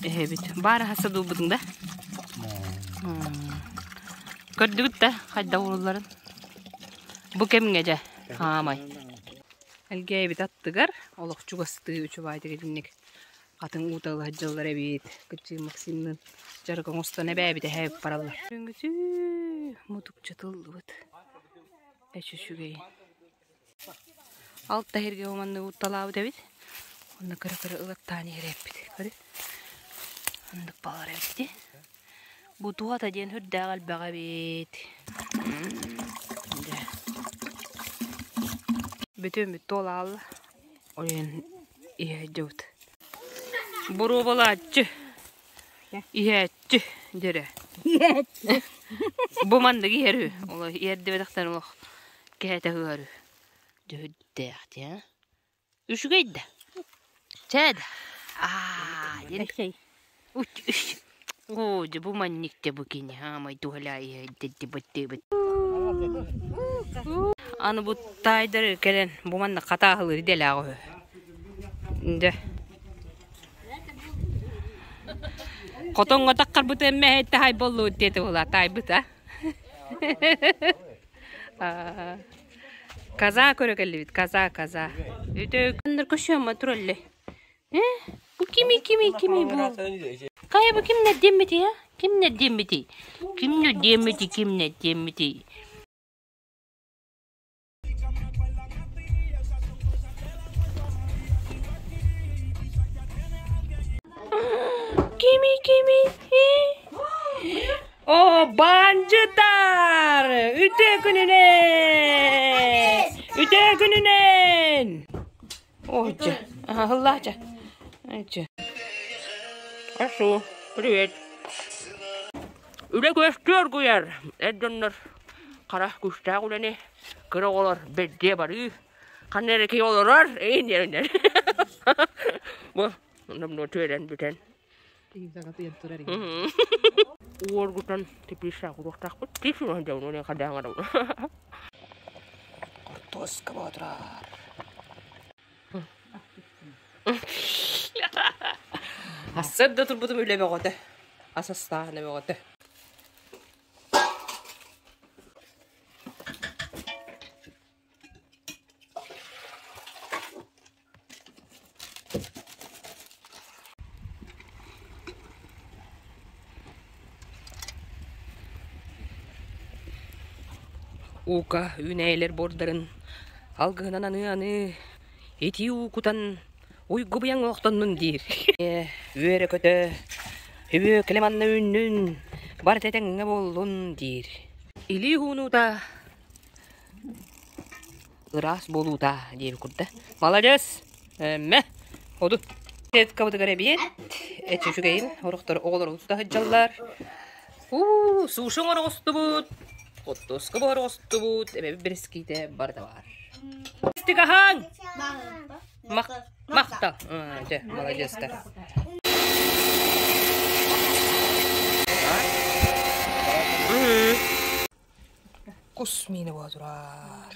Эһэбит. Баар хаса дуубутуҥ да? Көрдүгүт да хайда уурулларын? Бу кэмҥэ дьэ, хаамай. Элгээбит аттыгар олох чугастыы үчүгэйдик итинник хатыҥ уута ыла сылдьаллар эбит. Кыччыы Максимныын дьарык оҥостон эбээбит эһээбит бараллар. Күнгүтүү мутукча тыллыбыт. Эч үчүгэй. Алта иһиргэ маннык утталаабыт эбит. Онно кыра-кыра ылаттаан иһэр эппит. Көрү. Оннук балар эбит дии. Бу туһата диэн үрдээх элбэх эбит. Бүтүн бүттү ол аалла. Ойон иһэ дьыбыт. Боруобалааччы. Иһээччи дьэрэ. Иһээччи. Бу маннык иһэр үһү. Ол иһэрдибэтэхтэн олох кэһэтэ ыһар үһү. Дьүһүрдээх дии, Үчүгэй да. Чээ да. Аа, диэн. Оо, дьэ бу манньык дьэ бу кини хаамай туһалаа иһэрдэрдибэттиэбит. Аны бу таайдары кэлэн бу манна хатааһылыыр идэлээх үһү. Дьэ. Хотоҥҥо таххарбытын мэһэйтэ хай боллуут диэтэ була таайбыта. Коза көрө кэллибит, коза, коза. Үтө күннэр көшөмө тураллы. Э? Бу кими, кими, кими бу? Кая бу кимнер диэммити, а? Кимнер диэммити? Кимнер диэммити, кимнер диэммити? Кими, кими? О, бандьытар! Үтүө күнүнэн! Үтүө күнүнэн! Ой, Ага, Ашу, привет. Үлэ күөстүү оргуйар. Эр дьоннор хара күүстээх үлэни кыра оҕолор бэрдиэ барыы. Ханна эрэ киһи олорор, эйин диэринэр. Бу номнуо түөрэн бүтэн. Уоргутан теплица куруохтаахпыт. Тип дьон хадаҥар. Хортуоска боотурар. Ассыр да турбутум үлэ бөҕөтө. Ас астааһына бөҕөтө. Уука үүнээйилэр буордарын алгыһынан аныы-аныы итии уу кутан уйгу-быйаҥ олохтоннун диир. Үөрэ-көтө, үбүөкэлэ манна үүннүн, барыта этэҥҥэ буоллун диир. Илии уунуута ыраас буолуута диэбит курда. Маладьыас! Мэ! Оду. Сеткабытыгар эбиэт, эт үчүгэйин, орохтор оҕолору тута сылдьаллар. Уу, суши оҥоро оҕустубут, хортуоска буһара оҕустубут, эбэбит бэрэскиитэ барыта баар. Истигаһаҥ! Махтал. Дьэ, маладьыастар. Кус миинэ буола турар.